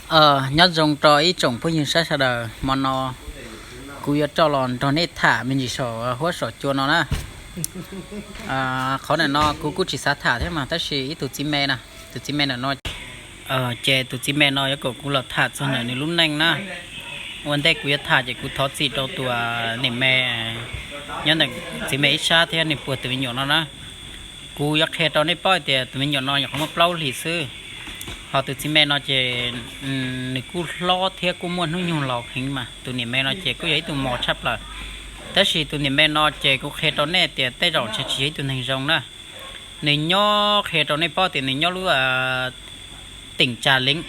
Nyob zoo rau ib tsoom phooj ywg saib sawv daws, hmo no kuv yuav coj los nrog nej tham me ntsis saum huab saum cua no na. Qhov ntawm no kuv kuj tsis xav tham thiab mas, tab sis ib tug txiv me, tus txiv me ntawm no, ces tus txiv me no yuav kom kuv los tham txog ntawm nws lub neej na. Ua ntej kuv yuav tham ces kuv thov txim rau tus niam me nyob ntawm txiv me ib sab thiab nws puag tus me nyuam no na. Kuv yuav qhia rau nej paub tias tus me nyuam no nyuam qhuav muaj plaub hlis xwb. Ho tus txiv me no ces nws kuj hlob thiab kuj muaj hnub nyoog laus heev mas, tus niam me no ces kuj yog ib tug mos tshaj plaws. Tab sis tus niam me no ces kuv qhia rau nej tias tej zaum ntshe tsis yog ib tug neeg zoo na. Nws nyob, qhia rau nej paub tias nws nyob lub teem Tsa Leev,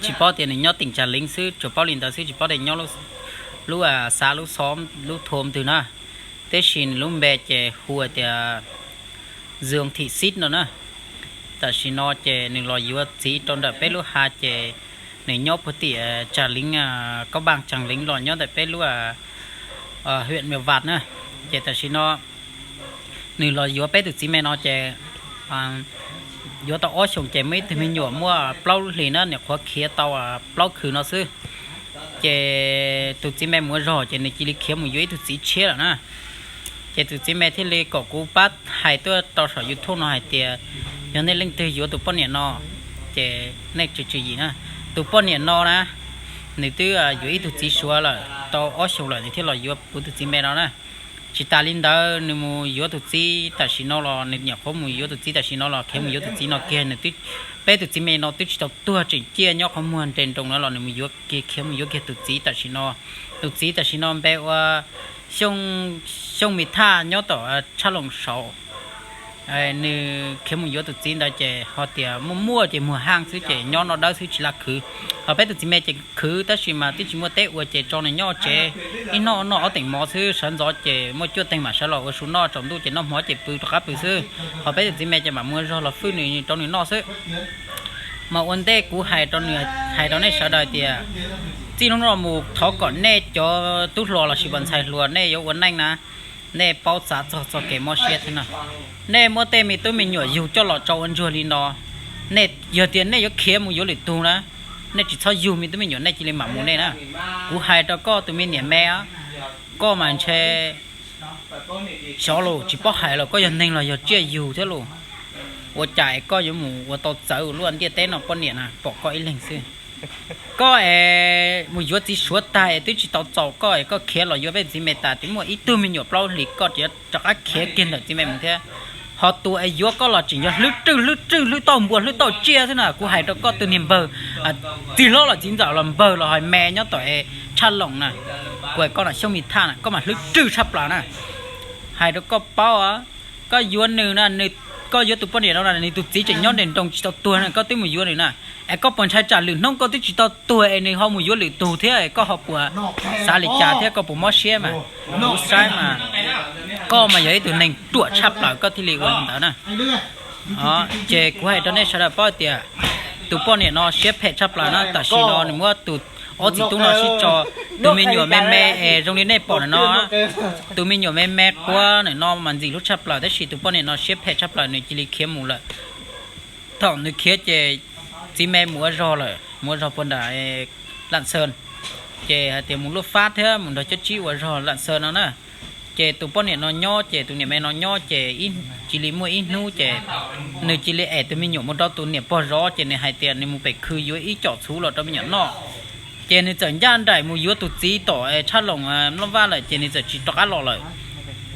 tsis paub tias nws nyob teem Tsa Leev xwb, tsuas paub li ntawd xwb, tsis paub tias nyob lub xav lub xov lub thoo twg na. Tiam sis nws lub npe ces hu tias Zoo Thim Xib no na. Tam sim no ces nws los yuav txiv rau ntawm peb lub hav ces nws nyob puag tim Tsa Leev, Kaub Npaaj Tsa Leev los nyob ntawm peb lub hwm Mia Vam na. Ces tam sim no nws los yuav peb tus txiv me no ces yuav tau ob xyoos ces muaj ib tug me nyuam muaj plaub hlis na, nyuam qhuav khiav tau plaub khw no xwb. Ces tus txiv me mus ua zog ces nws cia li khiav mus yuav ib tug txiv tshiab lawm na. Ces tus txiv me thiaj li kom kuv pab hais tuaj rau saum YouTube no hais tias yog nej leej twg yuav tus poj niam no ces nej tswm tswm yim na. Tus poj niam no na, nws twb yuav ib tug txiv Suav lawm tau ob xyoos lawm nws thiaj los yuav kuv tus txiv me no na. Tsis tas li ntawd nws mus yuav tus txiv tam sim no los nws nyuam qhuav mus yuav tus txiv tam sim no los khiav mus yuav tus txiv no kiag, nws twb, peb tus txiv me no twb tsis tau tuag tseem ciaj nyob qhov muag nres nroos na los nws mus yuav kiag, khiav mus yuav kiag tus txiv tam sim no. Tus txiv tam sim no npe ua Xyooj Mis Thaj nyob tom Tshaj Loos Saud. Nws khiav mus yuav tus txiv ntawd ces ho tias muaj muaj ces muag haaj xwb ces nyob noj dawb xwb tsis laj khwv. Ho peb tus txiv me ces khwv tab sis mas twb tsis muaj teb ua ces tso nws nyob tsev ib hnub noj ob teem mov xwb, sawv ntxov ces muaj cuaj teeg mam sawv los ua su noj, tsaus ntuj ces noj hmo ces pw rov qab pw xwb. Ho peb tus txiv me ces mam mus ua zog los fwj nws rau nws noj xwb. Mas ua ntej kuv hais rau nej sawv daws tias txij hnub no mus thov kom nej cov tub hluas lossis pos ntxhais hluas nej yuav ua neej na, nej paub txav txog txoj kev mob siab thiab no. Nej muab tej me tub me nyuam yug coj los tso ua ntsuag li no, nej yog tias nej yuav khiav mus yuav lwm tug na, nej tsis txhob yug me tub me nyuam, nej cia li mam mus nej na. Kuv hais rau koj tus me niam me, koj mas ntshe xyov los tsis paub hais los koj yog neeg los yog tsiaj yug thiab los. Ua cas es koj yuav mus ua tau txawv lub ntiaj teb no poj niam na pom koj ib leeg xwb. Koj es mus yuav txiv Suav tag es twb tsis tau txaus koj es koj khiav los yuav peb txiv me tas twb muaj ib tug me nyuam plaub hlis koj tseem rov qab khiav kiag ntawm txiv me mus thiab. Ho tus es yuav koj los tseem yog hlwb rwj hlwb rwj hlwb tauj npua hlwb tauj tsiaj xwb na. Kuv hais rau koj tus niag npawg txiv hlob los txiv ntxawm los npawg los hais me nyob tom Tshaj Loos na, kuv hais koj no Xyooj Mis Thaj na koj mas hlwb rwj tshaj plaws na. Hais rau koj paub, koj yuav nws na, koj yuav tus poj niam no na nws tus txiv tseem nyob nres nroos tsis tau tuag na koj twb mus yuav nws na. Es koj puas ntshai tsam lwm hnub koj twb tsis tau tuag es nws ho mus yuav lwm tug thiab koj ho puas xav li cas thiab koj puas mob siab mas. Kuv saib mas koj mas yog ib tug neeg ruam tshaj plaws koj thiaj li ua li ntawd na. Ces kuv hais rau nej sawv daws paub tias tus poj niam no siab phem tshaj plaws na. Tam sim no nws muab tus ob txiv tub no sib tso, tus me nyuam me me es zoo li nej pom ntawm no, tus me nyuam me me quab ntawm no mas ntxim hlub tshaj plaws tab sis tus poj niam no siab phem tshaj plaws nws cia li khiav mus lawm. Thaum nws khiav ces txiv me mus ua zog lawm, mus ua zog puag nram Lam Xees, ces hais tias mus luaj fab thiab mus nrog Cob Tsib ua zog Lam Xees no na. Ces tus poj niam no nyob ces tus niam me no nyob ces cia li muaj ib hnub ces nws cia li es tus me nyuam mus rau tus niam pog zov ces nws hais tias nws mus pem khw yuav ib com txhuv los rau me nyuam noj. Ces nws txawm ncaj nraim mus yuav tus txiv tom Tshaj Loos Nplooj Vaj lawm ces nws txawm tsis rov qab los lawm.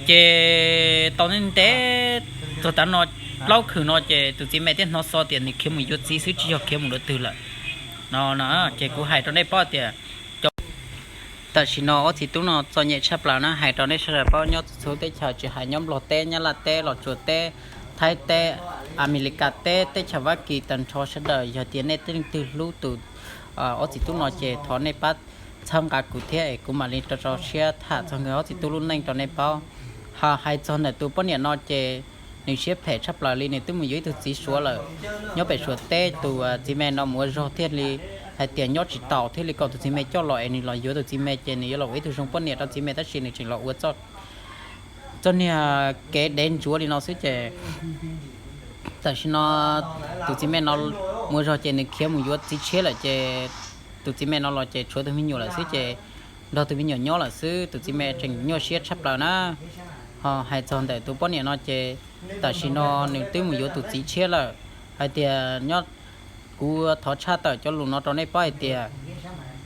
Ces tau ntev ntev txog tav no, plaub khw no ces tus txiv me thiaj hnov xov tias nws khiav mus yuav txiv xwb tsis yog khiav mus dua twg lawm no. Ces kuv hais rau nej paub tias tam sim no ob txiv tub no txom nyem tshaj plaws na. Hais rau nej sawv daws paub nyob txhua teb chaws tsis hais nyob Nplog teb, Nyab Laj teb, Los Tsuas teb, Thaib teb, Amelikas teb, teb chaws Fab Kis tag nrho sawv daws yog tias nej tej leej twg hlub tus ob txiv tub no ces thov nej pab txhawb nqa kuv thiab es kuv mam li rau rau siab tham txog nkawd ob txiv tub lub neej rau nej paub. Ho hais txog ntawm tus poj niam no ces nws siab phem tshaj plaws li, nws twb mus yuav ib tug txiv Suav lawm. Nyob pem Suav teb tus txiv me no mus ua zog thiaj li hais tias nyob tsis taus thiaj li kom tus txiv me coj los es nws los yuav tus txiv me ces nws yuav los ua ib tug zoo poj niam rau txiv me tab sis nws tseem los ua txoj niag kev dev ntsuav li no xwb ces tam sim no tus txiv me no muaj zog ces nws khiav mus yuav txiv tshiab lawm ces tus txiv me no los ces tshuav tus me nyuam lawm xwb ces nrog tus me nyuam nyob lawm xwb. Tus txiv me tseem nyuaj siab tshaj plaws na. Ho hais txog ntawm tus poj niam no ces tam sim no nws twb mus yuav tus txiv tshiab lawm. Hais tias nyob, kuv thov tshaj tawm cov lus no rau nej paub hais tias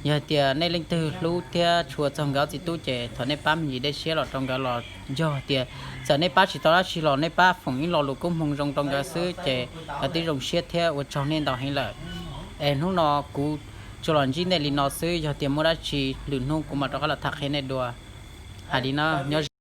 yog hais tias nej leej twg hlub thiab tshua txog nkawd txiv tub ces thov nej pab me ntsis dej siab los rau nkawd los yog hais tias txawm nej pab tsis tau dab tsi los nej pab foom ib lo lus koob hmoov zoo rau nkawd xwb ces nkawd twb zoo siab thiab ua tsaug nej ntau heev lawm. Es hnub no kuv tsuas los ntsib nej li no xwb, yog tias muaj dab tsi lwm hnub kuv mam rov qab los tham qhia nej dua. Hais li no nyob